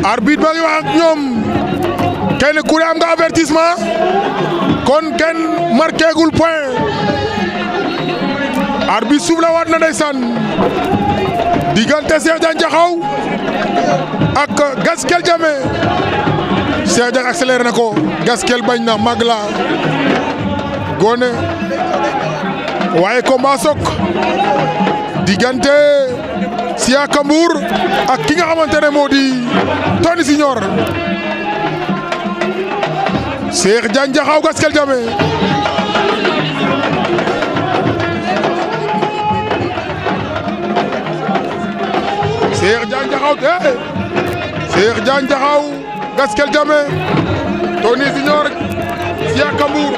arbitre ba ngi wax ak ñoom kenn ku ne am nga avertissement kon kenn marqué gul point arbitre suuf la waat na ndeysaan diggante Cheikh Diagne Diakhao ak Gaskel Diamé Cheikh Diagne accéléré na ko Gaskel bañ na mag la gone waaye combat sok diggante Siaka Mbour ak ki nga xamante ne moo di Tony Junior Cheikh Diagne Diakhao Gaskel Diamé Cheikh Diagne Diakhao Cheikh Diagne Diakhao Gaskel Diamé Tony Junior Siaka Mbour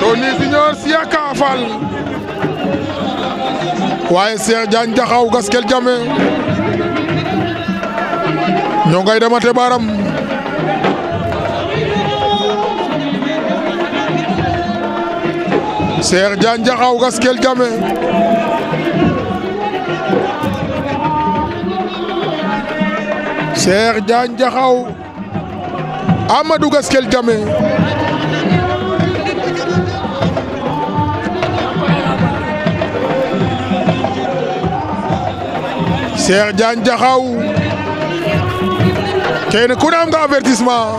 Tony Junior Siaka Fall waaye Cheikh Diagne Diakhao Gaskel Diamé ñoo ngay demante baram Cheikh Diagne Diakhao Gaskel Diamé Cheikh Diagne Diakhao Amadou Gaskel Diamé Cheikh Diagne Diakhao kenn ku ne am nga avertissement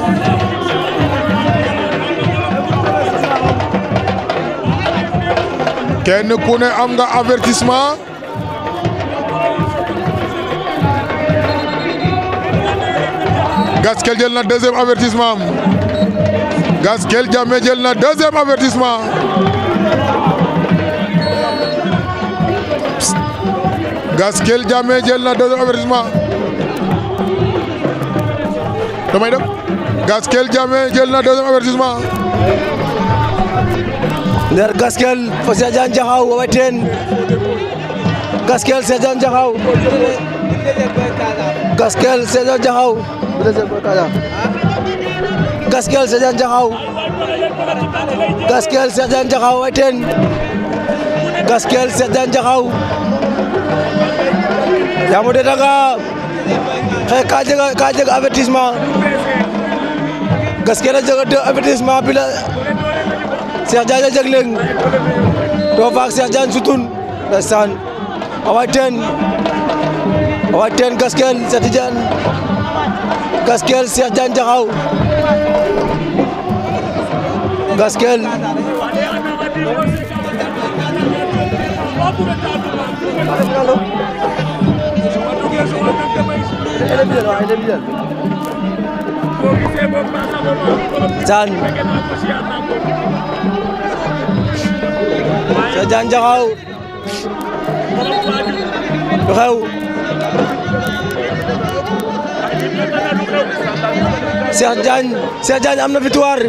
kenn ku ne am nga avertissement Gaskel jël na deuxième avertissement am Gaskel Diamé jël na deuxième avertissement Gaskel Diamé jël na deuxième avertissement damay dem Gaskel Diamé jël na deuxième avertissement nder Gaskel fo Cheikh Diagne Diakhao way teen Gaskel Cheikh Diagne Diakhao Gaskel Cheikh Diagne Diakhao Gaskel Cheikh Diagne Diakhao Gaskel Cheikh Diagne Diakhao way teen Gaskel Cheikh Diagne Diakhao yaam o ɗeetanga xaye ka jeg avertissement Gaskel a jega deux avertissement bila Cheikh Diagne a jeg leŋ to faak Cheikh Diagne sutun ndeysaan a way teen Gaskel Cheikh Diagne Gaskel Cheikh Diagne Diakhao Gaskel Diagne Cheikh Diagne Diakhao lu xew Cheikh Diagne am na victoire